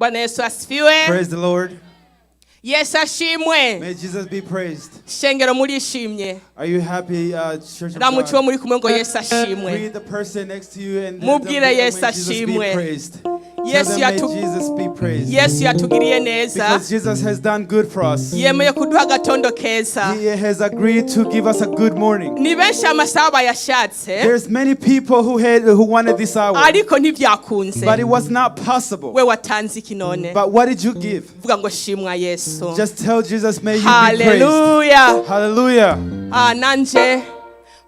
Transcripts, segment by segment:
Bwana Yesu asifiwe. Praise the Lord. Yesu ashimwe. May Jesus be praised. Shengero, murishimye? Are you happy, Church of Ramutse uwo God? muri kumwe ngo Yesu ashimwe. Greet the person next to you and tell Mubwire them, Yesu may Jesus be ashimwe. praised. Tell Yesu them, may yatu- Jesus be praised. Yesu yatugiriye neza. Because Jesus has done good for us. Yemeye kuduha agatondo keza. He has agreed to give us a good morning. Ni benshi amasaha bayashatse, There's many people who wanted this hour, ariko ntibyakunze. But it was not possible. We watanze iki none? But what did you give? Vuga ngo shimwa Yesu. Just tell Jesus, may you be praised. Haleluya. Hallelujah. Ah, nanje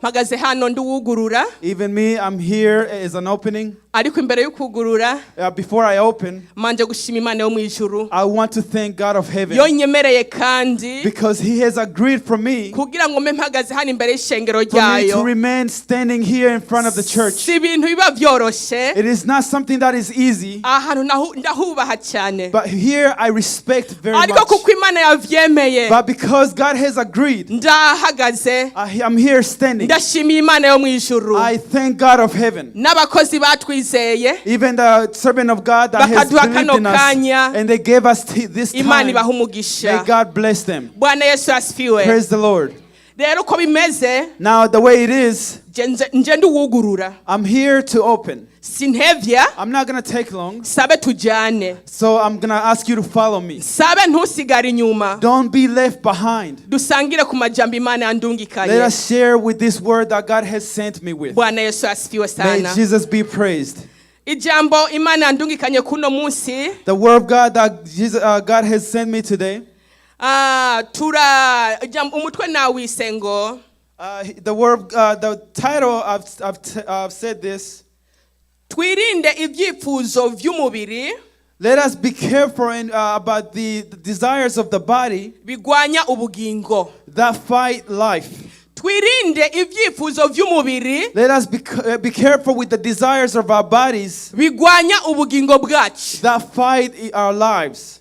mpagaze hano nduwugurura. Even me, I'm here as an opening. Ariko imbere y'ukugurura, Before I open, manje gushima Imana yo mu ijuru I want to thank God of heaven yonyemereye kandi because He has agreed for me kugira ngo mbe mpagaze hano imbere y'ishengero for me to ryayo. Remain standing here in front of the church. Si ibintu biba byoroshe. It is not something that is easy, Ahantu ndahubaha cyane, but here I respect very ariko much. kuko Imana yavyemeye, But because God has agreed, ndahagaze. I'm here standing. Ndashimiye Imana yo mu ijuru I thank God of heaven. N'abakozi batwizeye, Even the servant of God that has bakaduha believed kano in us, kanya. And they gave us this Imana time. ibaha May umugisha. God bless them. Bwana Yesu asifiwe. Praise the Lord. Rero uko bimeze, Now, the way it is, nje nduwugurura. I'm here to open. Sintevya. I'm not going to take long, Sabe tujyane. So I'm going to ask you to follow me. Sabe ntusigare inyuma. Don't be left behind. Dusangire ku majambo Imana Let yandungikanye. Us share with this word that God has sent me with. Bwana Yesu asifiwe May sana. Jesus be praised. Ijambo Imana yandungikanye kuno munsi, The word of God that God has sent me today, ah, tura ijambo umutwe nawise ngo the title, I've said this. Twirinde ibyifuzo by'umubiri Let us be careful about the desires of the body bigwanya ubugingo. That fight life. Twirinde ibyifuzo by'umubiri Let us be careful with the desires of our bodies bigwanya ubugingo bwacu. That fight our lives.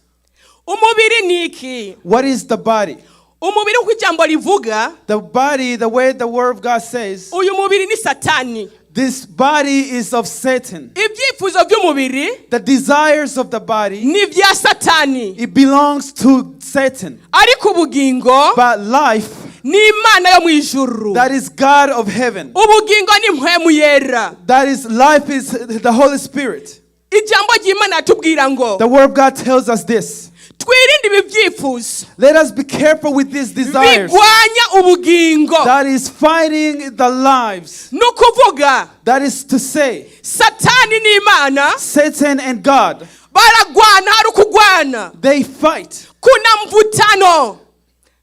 Umubiri ni iki? What is the body? Umubiri uko ijambo rivuga, The body, the way the word of God says, uyu mubiri ni Satani. This body is of Satan. Ibyifuzo by'umubiri The desires of the body, ni ibya Satani, it belongs to Satan. Ariko ubugingo But life, ni Imana yo mu ijuru. That is God of heaven. Ubugingo ni Mpwemu Yera. That is life is the Holy Spirit. Ijambo ry'Imana yatubwira ngo The word of God tells us this. Twirinde ibi byifuzo Let us be careful with these desires bigwanya ubugingo. That is fighting the lives. Ni ukuvuga, That is to say, Satani n'Imana Satan and God, baragwana, hari ukugwana. They fight. Kuna mvutano.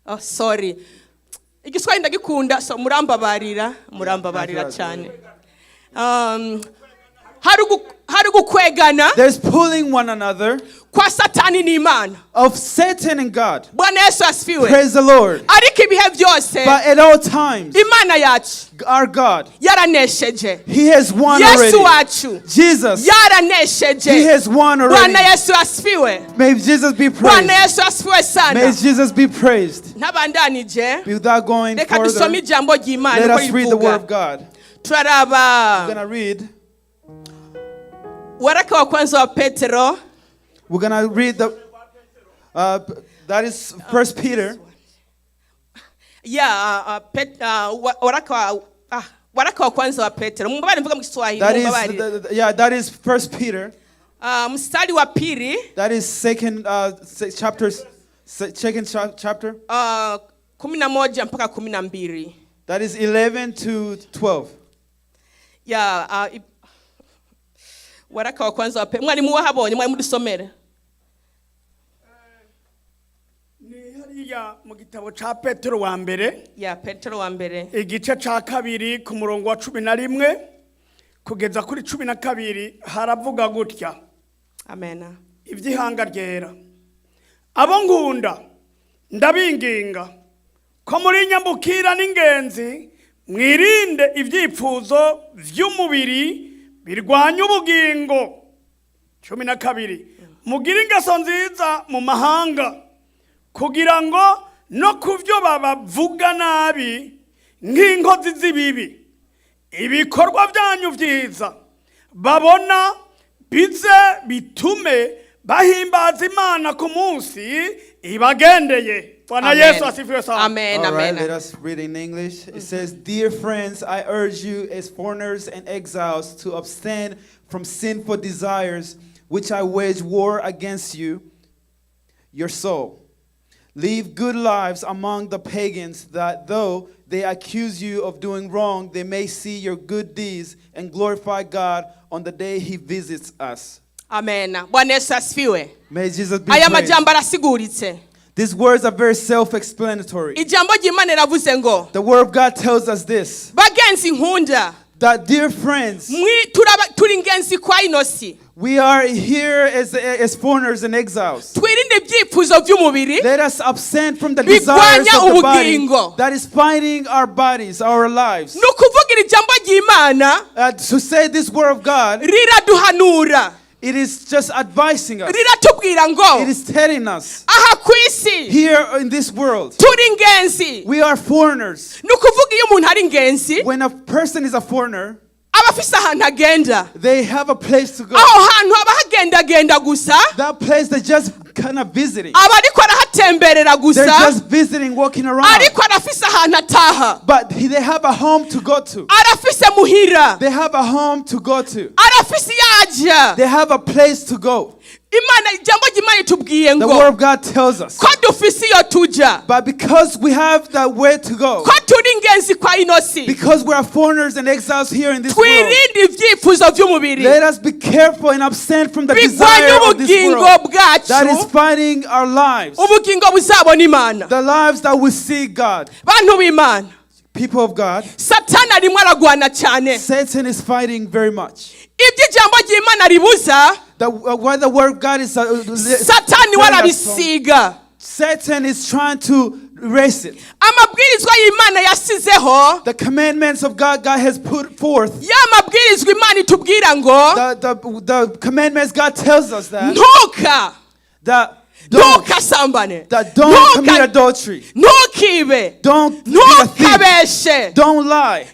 Oh, sorry, Igiswahili ndagikunda, so murambabarira, murambabarira cyane. Hari gukwegana There's pulling one another kwa Satani n'Imana. Of Satan and God. Bwana Yesu asifiwe. Praise the Lord. Ariko ibihe byose, But at all times, Imana yacu our God, yaranesheje. He has won Yesu already. Wacu Jesus, yaranesheje. He has won already. Bwana Yesu asifiwe. May Jesus be Bwana praised. Yesu asifiwe sana. May Jesus be praised. Ntabandanije, Without going reka dusome further, ijambo ry'Imana let uko us read the word rivuga. of God. Turaraba We're gonna read. Waraka wa kwanza wa Petero. We're gonna read the. That is First Peter. Ya waraka wa, waraka wa kwanza wa Petero, mumbabare mvuga mu Kiswahili, That is mumbabarire. yeah. That is First Peter. Ah, mstari wa pili. That is second chapter, second chapter. Ah, 11 mpaka 12. That is 11 to 12. Ya waraka wa kwanza wa Petero, mwarimu wahabonye, mwarimu dusomere. Ni hariya mu gitabo cya Petero wa mbere, Ya Petero wa mbere, igice cya kabiri ku murongo wa 11 kugeza kuri 12, haravuga gutya. Amena. Iby'ihanga ryera. Abo nkunda, ndabinginga ko muri nyambukira n'ingenzi mwirinde ibyifuzo by'umubiri birwanya ubugingo. 12, mugire ingeso nziza mu mahanga kugira ngo no ku byo babavuga nabi nk'inkozi z'ibibi, ibikorwa byanyu byiza babona bize bitume Bahimbaza Imana ku munsi ibagendeye. Bwana Amen. Yesu asifiwe sana. Amen. All right, Amen. let us read in English. It says, "Dear friends, I urge you as foreigners and exiles to abstain from sinful desires which I wage war against you, your soul. Live good lives among the pagans, that though they accuse you of doing wrong, they may see your good deeds and glorify God on the day he visits us." Amen. Bwana Yesu asifiwe. May Jesus be Aya praised. majambo arasiguritse. These words are very self-explanatory. Ijambo ry'Imana riravuze ngo, The word of God tells us this, bagenzi nkunda, that dear friends, turi ingenzi kwa ino si. we are here as foreigners and exiles. Twirinde ibyifuzo by'umubiri Let us abstain from the bigwanya desires of the body ubugingo. that is fighting our bodies, our lives. Ni ukuvugira ijambo ry'Imana To say this word of God, riraduhanura, it is just advising us. riratubwira ngo It is telling us aha ku isi here in this world, turi ingenzi. We are foreigners. Ni ukuvuga iyo umuntu ari ingenzi, When a person is a foreigner, aba afise ahantu agenda. They have a place to go. Aho hantu haba hagendagenda gusa. That place they're just kind of visiting. Aba ariko arahatemberera They're gusa, just visiting, walking around. ariko arafise ahantu ataha. But they have a home to go to. Arafise muhira. They have a home to go to. Arafise iyo aja. They have a place to go. Imana, ijambo ry'Imana itubwiye The ngo word of God tells us. ko dufise iyo tuja, But because we have that way to go, ko turi ingenzi kwa ino si, because we are foreigners and exiles here in this world, twirinde ibyifuzo by'umubiri let us be careful and abstain from the bigwanya desire of this ubugingo world that is bwacu, fighting our lives, ubugingo buzabona Imana. The lives that we see God. Bantu b'Imana, People of God, Satani arimo aragwana cyane. Satan is fighting very much. Ibyo ijambo ry'Imana ribuza, What the word of God is Satani we telling us from, arabisiga. Satan is trying to erase it. Amabwirizwa y'Imana yasizeho, The commandments of God, God has put forth. Ya mabwirizwa Imana itubwira ngo The commandments God tells us that, ntuka that don't, ntukasambane, that don't commit adultery, ntukibe, don't be a thief, ntukabeshe, don't lie,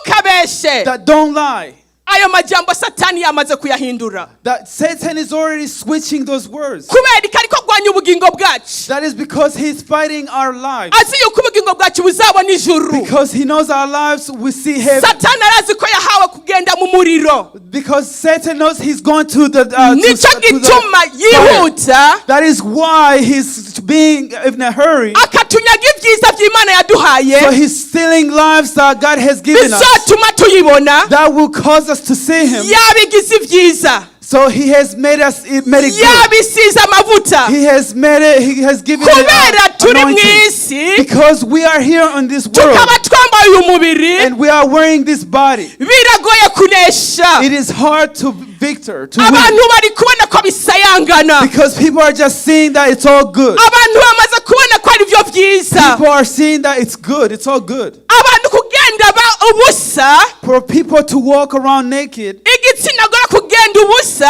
ntukabeshe. That don't lie. Ayo majambo Satani yamaze kuyahindura. That Satan is already switching those words. Kubera ko ariko agwanya ubugingo bwacu. That is because he's fighting our lives. Azi yuko ubugingo bwacu buzabona ijuru. Because he knows our lives, we see him. Satani arazi ko yahawe kugenda mu muriro. Because Satan knows he's going Nicyo to the gituma fire. yihuta, That is why he's being in a hurry. akatunyaga ibyiza by'Imana yaduhaye So he's stealing lives that God has given us. bizotuma tuyibona. That will cause us to see him. Yabigize ibyiza. So he has made us it made it good. Yabisize amavuta. He has made it. He has given it Kubera turi mu anointing. isi, Because we are here on this world tukaba twambaye uyu mubiri, and we are wearing this body. Biragoye kunesha. It is hard to victor to win Abantu bari kubona ko bisayangana. Because people are just seeing that it's all good. Abantu bamaze kubona ko ari byo byiza. People are seeing that it's good. It's all good. Abantu kugenda ba ubusa, For people to walk around naked, igitsina gore kugenda ubusa,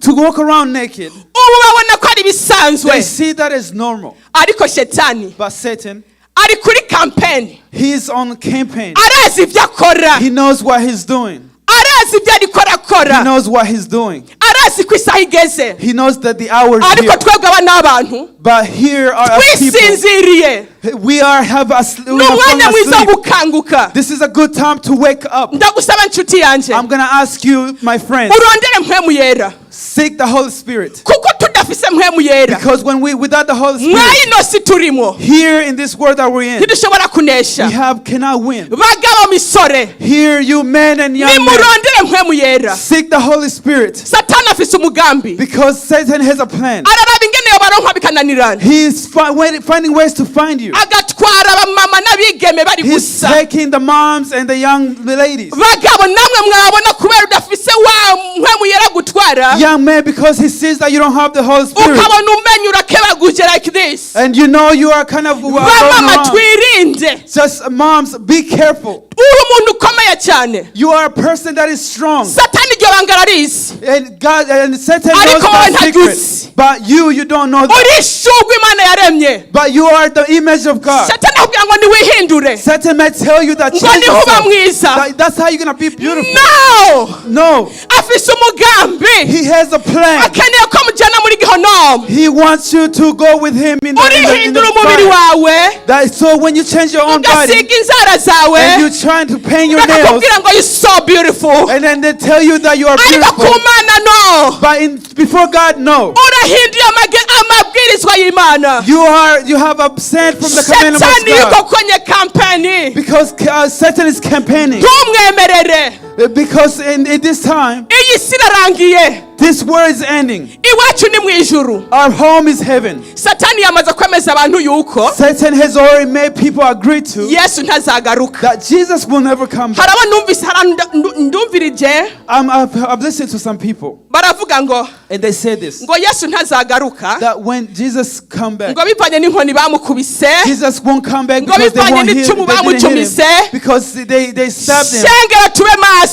to walk around naked, ubu babona ko ari ibisanzwe. They see that as normal. Ariko Shetani But Satan, ari kuri campaign. He's on campaign. Arazi ibyo akora. He knows what he's doing. Arazi ibyo ariko arakora. He knows what he's doing. Arazi ko isaha igeze. He knows that the hour is Ariko here. twebwe aba ni abantu But here are us people. twisinziriye. We Ni have umwanya fallen mwiza wo asleep. gukanguka. This is a good time to wake up. Ndagusaba nshuti yanjye, I'm gonna ask you, my friend, urondere Mpwemu Yera, seek the Holy Spirit. Kuko tudafise Mpwemu Yera, Because when we without the Holy Spirit, mwayino si turimo, here in this world that we're in, ntidushobora kunesha. We have cannot win. Bagabo misore, Here, you men and young men, nimurondere Mpwemu Yera. Seek the Holy Spirit. Satani afise umugambi. Because Satan has a plan. Araraba ingene yobaronka bikananirana. He's finding ways to find you. Agatwara abamama n'abigeme bari He's gusa. Taking the moms and the young ladies. Bagabo namwe mwabona kubera udafise wa Mpwemu Yera gutwara, Young man, because he sees that you don't have the Holy Spirit. Ukabona umenye urakebaguje like this. And you know you are kind of going Bamama, around. twirinde. Just moms, be careful. Uri umuntu ukomeye cyane. You are a person that is strong. Satani igihe Iryo banga ararizi. And God and Satan knows Ariko wowe that ntaryuzi. secret. But you don't know that. Uri ishurwe Imana yaremye. But you are the image of God. Satani akubwira ngo niwihindure, Satan may tell you that ngo change niho uba yourself. mwiza. That's how you're gonna be beautiful. No. No, Afise umugambi. he has a plan. Akeneye ko mujyana muri gihonomu. He wants you to go with him in the Urihindura umubiri fire. wawe, That so when you change your own body ugasiga inzara zawe, and you're trying to paint your nails, bakakubwira ngo you so beautiful, and then they tell you that you are ariko ku beautiful. Mana no. But before God, no. Urahinduye amabwirizwa y'Imana. You have absent from the commandments Shetani of yuko God. kwenye kampeni. Because Satan is campaigning. Ntumwemerere. Because in this time, Iyi si irarangiye. this world is ending. Iwacu ni mu ijuru. Our home is heaven. Satani yamaze kwemeza abantu yuko Satan has already made people agree to Yesu ntazagaruka. that Jesus will never come back. Hari abo numvise, hari ndumvirije I've listened to some people, baravuga ngo and they say this, ngo Yesu ntazagaruka, that when Jesus come back, ngo bivanye n'inkoni bamukubise, Jesus won't come back Ngo because they bivanye won't heal, n'icumu they didn't heal him bamucumise. because they stabbed him. Shengero, tube maso.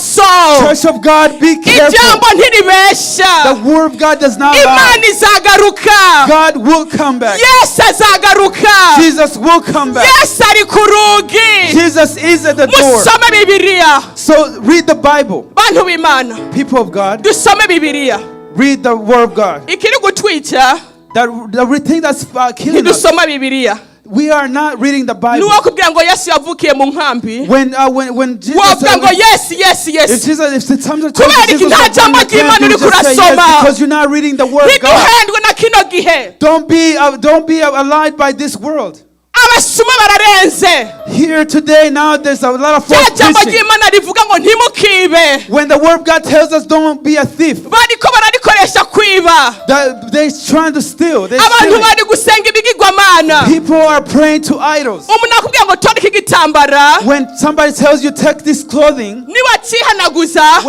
Church of God, be careful. Ijambo ntiribesha. The word of God does not Imana lie. izagaruka. God will come back. Yesu azagaruka. Jesus will come back. Yesu ari ku rugi. Jesus is at the door. Musome Bibiliya. So read the Bible, Bantu b'Imana, people of God. dusome Bibiliya. Read the word of God. Ikiri gutwica, That the thing that's killing us, ntidusoma Bibiliya. we are not reading the Bible. Nuwo kubwira ngo Yesu yavukiye mu nkambi, When Jesus, wovuga ngo yes, yes, if yes. Jesus, if the times are Kubera iki Jesus nta was born jambo in the camp, ry'Imana you uri just say yes kurasoma. because you're not reading the word of God. Ntiduhendwe na kino gihe. Don't be allied by this world. Abasuma bararenze. Here today now, there's a lot of Rya false jambo preaching. ry'Imana rivuga ngo ntimukibe, When the word of God tells us don't be a thief, bariko bararikoresha kwiba. that they're trying to steal. They're Abantu stealing. bari gusenga ibigirwamana. People are praying to idols. Umuntu akubwira ngo tora iki gitambara, When somebody tells you take this clothing, niwacihanaguza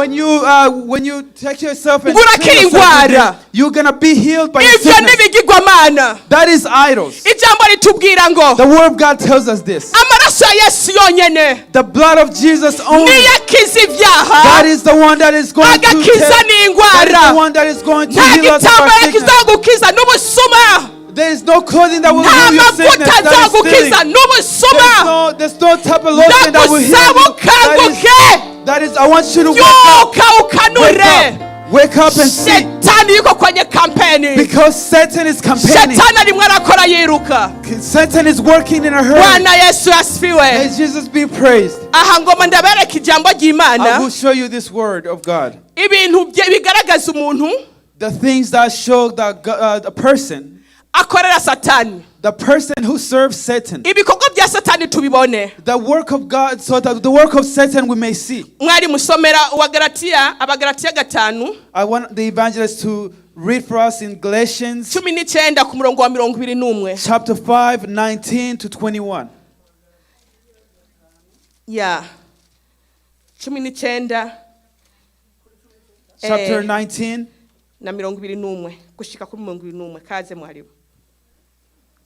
when you take yourself and Ngo clean urakira yourself with ingwara. it, you're gonna be healed by your Ivyo sickness. n'ibigirwamana. That is idols. Ijambo ritubwira ngo The word of God tells us this. amaraso ya Yesu yonyene The blood of Jesus only. niyo akiza ibyaha, That is the one that is going to agakiza take, that is n'ingwara. the one that is going to Nta heal us of our gitambara sickness. kizagukiza n'ubusuma. There is no clothing that will Nta heal your mavuta sickness. That is azagukiza stealing. n'ubusuma. There's no type of lotion that will heal Ndagusaba you. ukanguke. That is, I want you to wake up. Byuka Wake ukanure. up. Wake up and see. Shetani yuko kwenye kampeni. Because Satan is campaigning. Shetani arimwo arakora yiruka. Satan is working in a hurry. Bwana Yesu asifiwe. May Jesus be praised. Aha ngoma ndabereka ijambo I ry'Imana, will show you this word of God. ibintu bigaragaza umuntu The things that show that the person, akorera Satani, the person who serves Satan, ibikorwa bya Satani tubibone. the work of God, so that the work of Satan we may see. Mwari musomera uwa Galatiya, Abagalatiya 5, I want the evangelist to read for us in Galatians 19 ku murongo wa 21. chapter 5, 19 to 21. Ya 19. Chapter 19. Na 21 gushika kuri 21. Kaze mwarimu.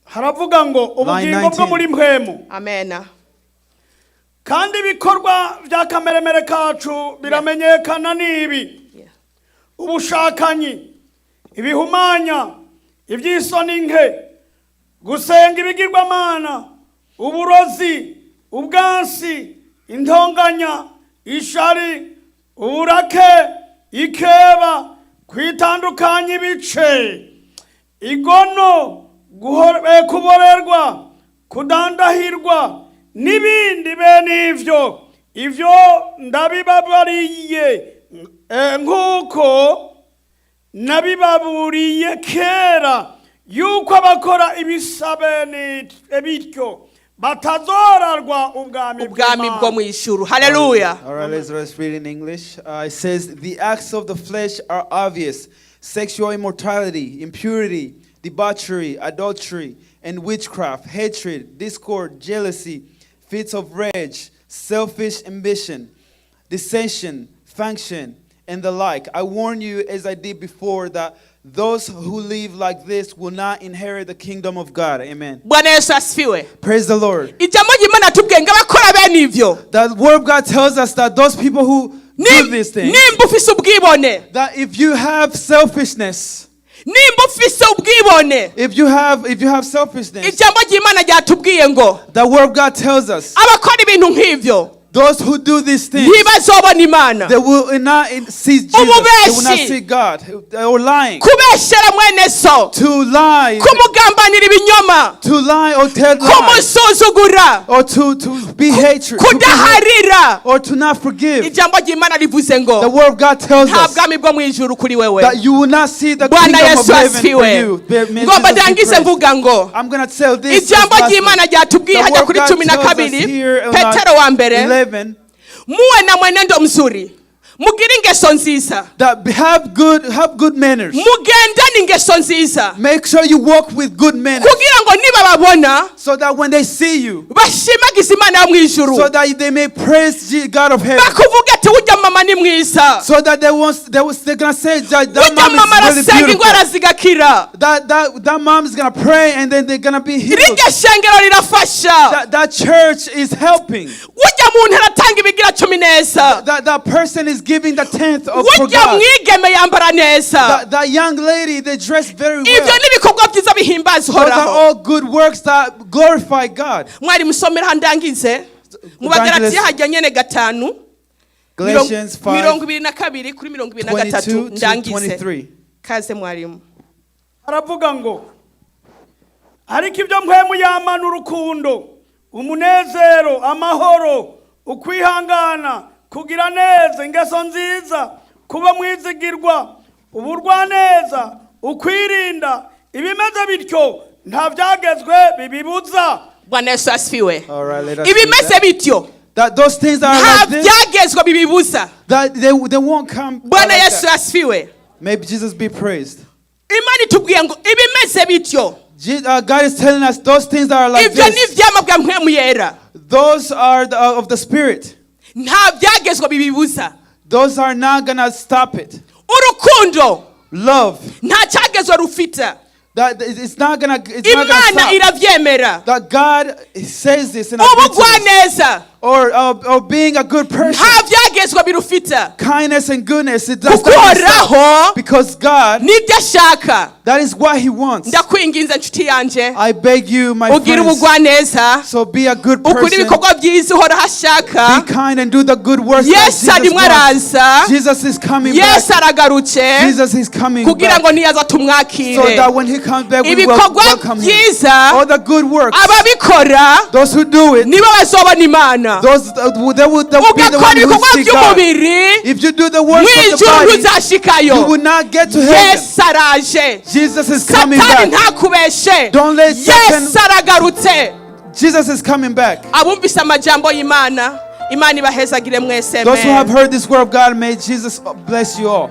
Haravuga ngo ubugingo bwo 19. muri mpwemu, Amena. kandi ibikorwa bya kameremere kacu biramenyekana n'ibi: ubushakanyi, ibihumanya, iby'isoni nke, gusenga ibigirwamana, uburozi, ubwansi, intonganya, ishari, uburake, ikeba, kwitandukanya ibice, igono, kuborerwa, kudandahirwa n'ibindi bene ivyo. Ivyo ndabibabariye nk'uko nabibaburiye kera, yuko abakora ibisa bene bityo batazorarwa ubwami Ubwami bwo bw'Imana. mu ijuru. Haleluya. All right, let's read in English. It says, "The acts of the flesh are obvious: sexual immorality, impurity, debauchery, adultery, and witchcraft, hatred, discord, jealousy, fits of rage, selfish ambition, dissension, faction, and the like. I warn you, as I did before, that those who live like this will not inherit the kingdom of God." Amen. Bwana Yesu asifiwe. Praise the Lord. Ijambo ry'Imana tubwiye ngo abakora bene ivyo The word of God tells us that those people who do do these things, Nimba ufise ubwibone, that if you have selfishness, nimba ufise ubwibone, if you have selfishness, ijambo ry'Imana ryatubwiye ngo the word of God tells us abakora ibintu nk'ivyo those who do these things, ntibazobona Imana. they will not see Jesus. They will not Ububeshi. See God. Or lying. Kubeshera mwene so, To lie, kumugambanira ibinyoma, to lie or tell lies, kumusuzugura, or to be hatred, kudaharira. or to not forgive. Ijambo ry'Imana rivuze The ngo word of God tells nta us bwami bwo mu ijuru kuri wewe. that you will not see the Bwana kingdom of Yesu heaven for asifiwe. you. May Ngomba Jesus be ndangize praised. mvuga ngo I'm gonna tell this. ijambo this last ry'Imana one. ryatubwiye The hajya word of kuri God cumi na tells us kabiri here in Petero wa mbere, 11 muwe na mwenendo mzuri, mugire ingeso nziza, that have good manners. Mugendane ingeso nziza, Make sure you walk with good manners, kugira ngo nibababona so that when they see you, bashimagize Imana yo mu ijuru, so that they may praise God of heaven. Bakuvuga ati ujya mama ni mwiza, So that they won't, they will, they're gonna say that that ujya mom mama is really arasenga beautiful. indwara zigakira, That mom is gonna pray and then they're gonna be healed. rirya shengero rirafasha, That church is helping. ujya muntu aratanga ibigira cumi neza, That person is giving the tenth of for ujya God. mwigeme yambara neza. That young lady, they dress very Ibyo well. ni ibikorwa byiza bihimbaza Those are Uhoraho. all good works that glorify God. Mwari musomera ndangize mu Bagaratiya hajya nyene gatanu, Galatians 5, 22 kuri 23. 22 to Ndangize. 23. Kaze mwarimu. Aravuga ngo ariko ibyo mpwemu yamana urukundo, umunezero, amahoro, ukwihangana, kugira neza, ingeso nziza, kuba mwizigirwa, ubugwaneza, ukwirinda. Ibimeze bityo nta byagezwe bibibuza. Bwana Yesu asifiwe. All right, let us read Ibimeze that. bityo That those things that nta are like this, byagezwe bibibuza. that they won't come Bwana like Yesu that. asifiwe. May Jesus be praised. Imana itubwiye ngo ibimeze bityo, God is telling us those things that are like ibyo ni this, ibyama bwa mpwemu yera, those are of the Spirit. Nta byagezwe bibibuza. Those are not gonna stop it. Urukundo Love, nta cyagezwe rufite. that it's not gonna Imana stop. irabyemera. That God says this and agrees to this. Ubugwaneza Or being a good person, nta byagezwe birufite, kindness and goodness. It does kuko not stop. Uhoraho Because God, nibyo ashaka. that is what He wants. Ndakwinginze nshuti yanjye, I beg you, my ugire friends. ubugwaneza, So be a good ukore person. ibikorwa byiza Uhoraho ashaka. Be kind and do the good works that Yesu Jesus arimo wants. araza. Jesus is coming Yesu back. aragarutse Jesus is coming kugira back. ngo niyaza So tumwakire. that when He comes back, we will Ibikorwa welcome Him. byiza, All the good works, ababikora those who do it, nibo bazobona Imana. those they will be the Ugakora one who ibikorwa see God. by'umubiri, If you do the works mu of the ijuru body, ntuzashikayo. you will not get to heaven. Yesu araje. Jesus is coming Satani back. ntakubeshe. Don't let Satan- Yesu aragarutse. Jesus is coming back. Abumvise amajambo y'Imana, Imana ibahezagire mwese. Those who Amen. have heard this word of God, may Jesus bless you all.